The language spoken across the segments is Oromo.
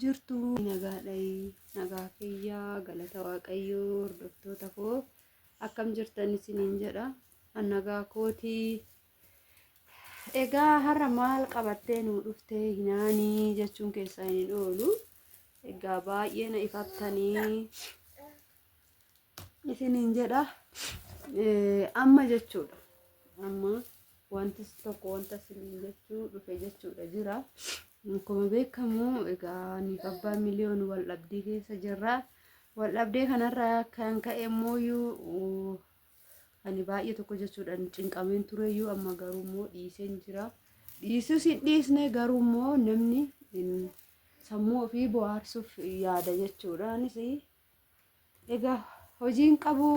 Jirtu nagaadha, nagaa kiyyaa, galata Waaqayyoo. Hordoftoota koo, akkam jirtan isiniin jedha. An nagaa kootii. Egaa har'a maal qabattee nu dhuftee hinaanii jechuun keessaa hin oolu. Egaa baay'ee na ifattanii isiniin jedha. Amma jechuudha. Amma wanti tokko wanta isiniin jechuu dhufe jechuudha jira. Akkuma beekamu egaa aniif abbaan miliyoon wal dhabdee keessa jirra. Wal dhabdee kanarraa kan ka'e immoo ani baay'ee tokko jechuudhaan cinqameen tureyyuu, amma garuu immoo dhiiseen jira. Dhiisus hin dhiisne, garuu immoo namni sammuu ofii bohaarsuuf yaada jechuudha. Anis egaa hojiin qabu,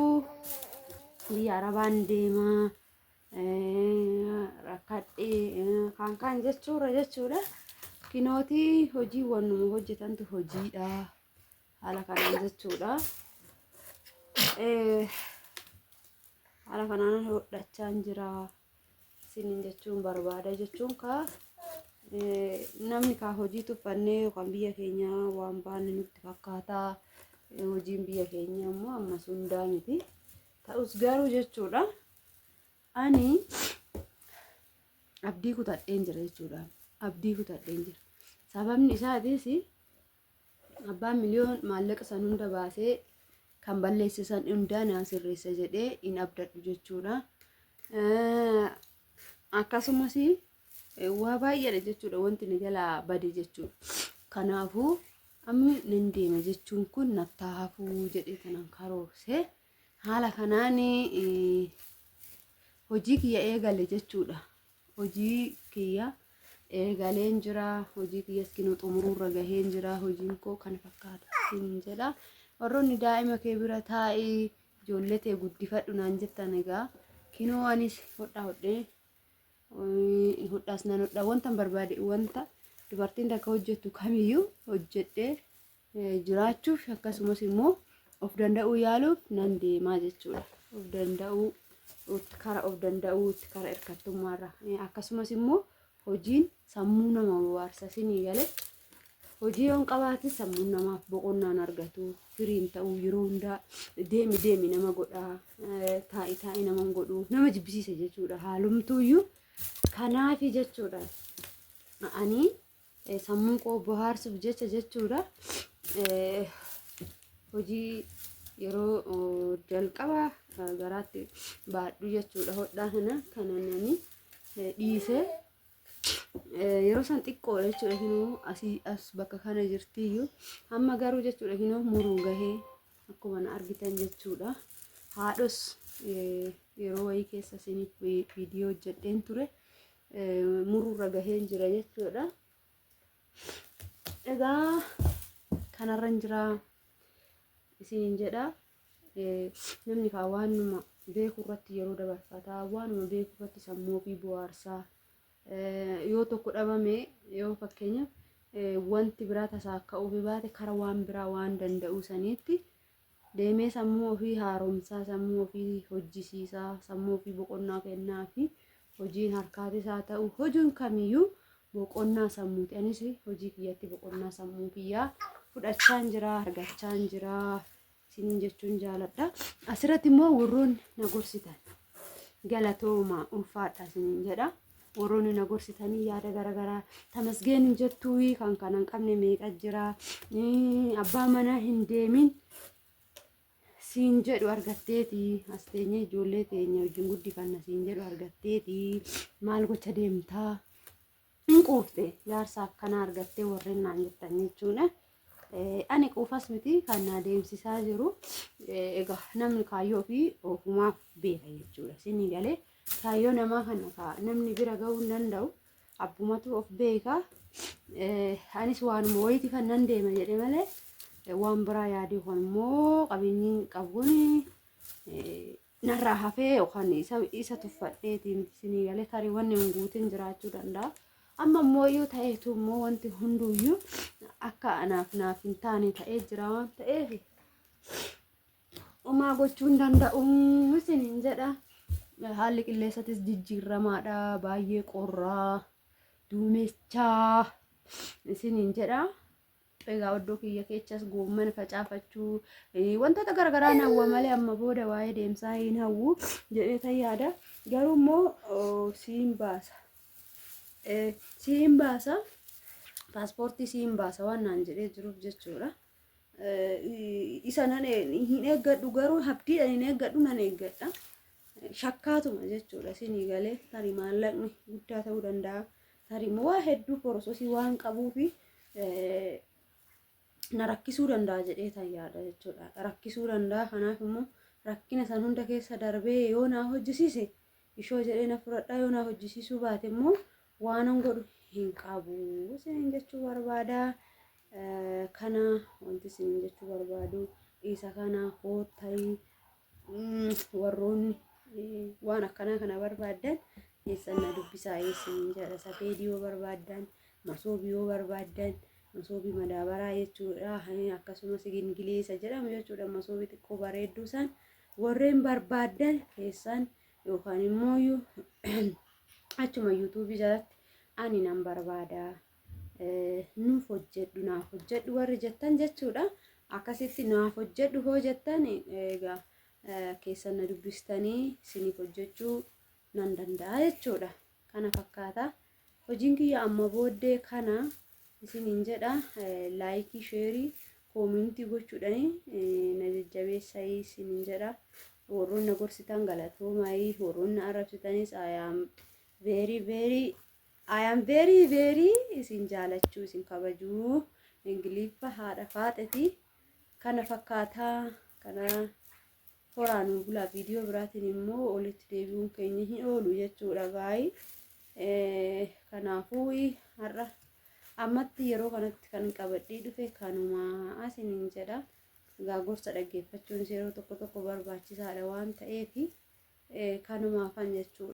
biyya arabaan deemaa rakkadhee kan kaan jechuudha jechuudha. Kinootii hojii wannuma hojjetantu hojiidha. Haala kanaan jechuudha. Haala kanaan hodhachaan jira. Isiniin jechuun barbaada jechuun kaa namni kaa hojii tuffannee yookaan biyya keenya waan baanne nutti fakkaata. Hojiin biyya keenya immoo ammas hundaa miti. Ta'us garuu jechuudha. Ani abdii kutadheen jira jechuudha. Abdii kutadheen jira. Sababni isaatis abbaan miliyoon maallaqa san hunda baasee kan balleesse san hundaa naa sirreessa jedhee hin abdadhu jechuudha. Akkasumas waa baay'eedha jechuudha wanti na jalaa bade jechuudha. Kanaafuu amma nan deema jechuun kun nattaa hafuu jedhee kanan karoorse, haala kanaan hojii kiyya eegale jechuudha. Hojii kiyya eegaleen jira. Hojii kiyyas kinoo xumuruurra gaheen jira. Hojiin koo kana fakkaata siin jedha. Warroonni daa'ima kee bira taa'ii ijoollee tee guddifadhu naan jettan, egaa kinoo anis hodhaa hodhee hodhaas nan hodha, wanta barbaade, wanta dubartiin takka hojjettu kamiyyuu hojjedhee jiraachuuf, akkasumas immoo of danda'uu yaaluuf nan deemaa jechuudha. Of danda'uu, kara of danda'uutti, kara hirkattummaarra, akkasumas immoo hojiin sammuu nama bohaarsa sinii galee. Hojii yoon qabaate sammuun namaaf boqonnaan argatu, firiin ta'uu, yeroo hundaa deemi deemi nama godhaa, taa'i taa'i nama hin godhu, nama jibbisiisa jechuudha haalumtuuyyuu. Kanaafi jechuudha ani sammuu koo bohaarsuuf jecha jechuudha hojii yeroo jalqaba garaatti baadhu jechuudha hodhaa kana kanan ani dhiisee. Yeroo san xiqqoodha jechuudha, kinoo asii as bakka kana jirtiyyuu. Amma garuu jechuudha kinoo muruun gahee akkuma na argitan jechuudha. Haadhos yeroo wayii keessa isiniif viidiyoo hojjedheen ture, muruurra gaheen jira jechuudha. Egaa kanarran jira isiniin jedha. Namni kaa waanuma beeku irratti yeroo dabarfata, waanuma beeku irratti sammuu ofii bohaarsaa. Yoo tokko dhabame, yoo fakkeenyaaf wanti biraa tasaa akka ofii baate, kara waan biraa waan danda'uu saniitti deemee sammuu ofii haaromsaa, sammuu ofii hojjisiisaa, sammuu ofii boqonnaa kennaa fi hojiin harkaatis haa ta'u hojiin kamiyyuu boqonnaa sammuuti. Anis hojii kiyyatti boqonnaa sammuu kiyyaa fudhachaan jira, argachaan jira isiniin jechuun jaaladha. Asirratti immoo warroonni na gorsitan galatooma, ulfaadha isiniin jedha. Warroonni na gorsitanii yaada garaagaraa tamasgeen hin jettuu, kan kana hin qabne meeqa jira, abbaa manaa hin deemin siin jedhu argatteeti, as teenyee ijoollee teenya wajjin guddifanna siin jedhu argatteeti, maal gocha deemtaa, hin quufte jaarsa akkanaa argattee warreen naan jettan jechuudha. Ani quufas miti kan na deemsisaa jiru. Egaa namni kaayyoo fi ofumaaf beeka jechuudha. Isinii galee, kaayyoo namaa kana namni bira gahuu hin danda'u. Abbumatu of beeka. Anis waanuma wayiiti kan nan deema jedhe malee waan biraa yaadee yookaan immoo qabeenyi qabuun narraa hafee yookaan isa tuffadheeti miti, isinii galee. Tarii wanni hin guutin jiraachuu danda'a. Amma immoo iyyuu ta'eetu immoo wanti hunduyyuu akka anaaf naaf hin taane ta'ee jira waan ta'eef homaa gochuu hin danda'u isiniin jedha. Haalli qilleensatis jijjiiramaadha, baay'ee qorraa, duumechaa isiniin jedha. Egaa oddoo kiyya keechas goommana facaafachuu, wantoota garaagaraa hawwa malee amma booda waa'ee deemsaa hin hawwu jedhee tan yaada. Garuu immoo siin baasa. Siin baasa. Paaspoortii siin baasa waan naan jedhee jiruuf jechuudha. Isa nan hin eeggadhu, garuu abdiidhaan hin eeggadhu, nan eeggadha. Shakkaatuma jechuudha sinii galee, tarii maallaqni guddaa ta'uu danda'a. Tarii immoo waa hedduu processii waan qabuufi na rakkisuu danda'a jedhee tan yaada jechuudha. Rakkisuu danda'a, kanaaf immoo rakkina san hunda keessa darbee yoo naa hojjisiise ishoo jedhee na fudhadhaa, yoo naa hojjisiisuu baate immoo waanan godhu hin qabu isiniin jechuu barbaada. Kana wanti isiniin jechuu barbaadu isa kana. Hoottayi, warroonni waan akkanaa kana barbaaddan keessan na dubbisaa isiniin jedha. Safeedii yoo barbaaddan, masoobii yoo barbaaddan, masoobii madaabaraa jechuudha. Akkasumas gingiliisa jedhamu jechuudha. Masoobii xiqqoo bareedduu isaan warreen barbaaddan keessan yookaan immoo achuma YouTubeii jalatti ani nan barbaada. Nuuf hojjedhu, naaf hojjedhu warri jettan jechuudha. Akkasitti naaf hojjedhu hoo jettan, egaa keessan na dubbistanii isiniif hojjechuu nan danda'a jechuudha. Kana fakkaata. Hojiin kiyya amma booddee kana isiniin jedha. Likeii, shareii, commentii gochuudhaan na jajjabeessaa isiniin jedha. Warroonni na gorsitan galatoomaayii, warroonni na arrabsitanis I am very very, I am very very isin jaalachuu, isin kabajuu. Ingiliffa haadha faaxeti. Kana fakkaataa, kana horaanuu bulaa. Viidiyoo biraatiin immoo olitti deebi'uun keenya hin oolu jechuudha gaa'ii. Kanaafuu har'a ammatti yeroo kanatti kan qabadhee dhufe kanuma isiniin jedha. Egaa gorsa dhaggeeffachuun yeroo tokko tokko barbaachisaadha waan ta'eef kanumaafan jechuudha.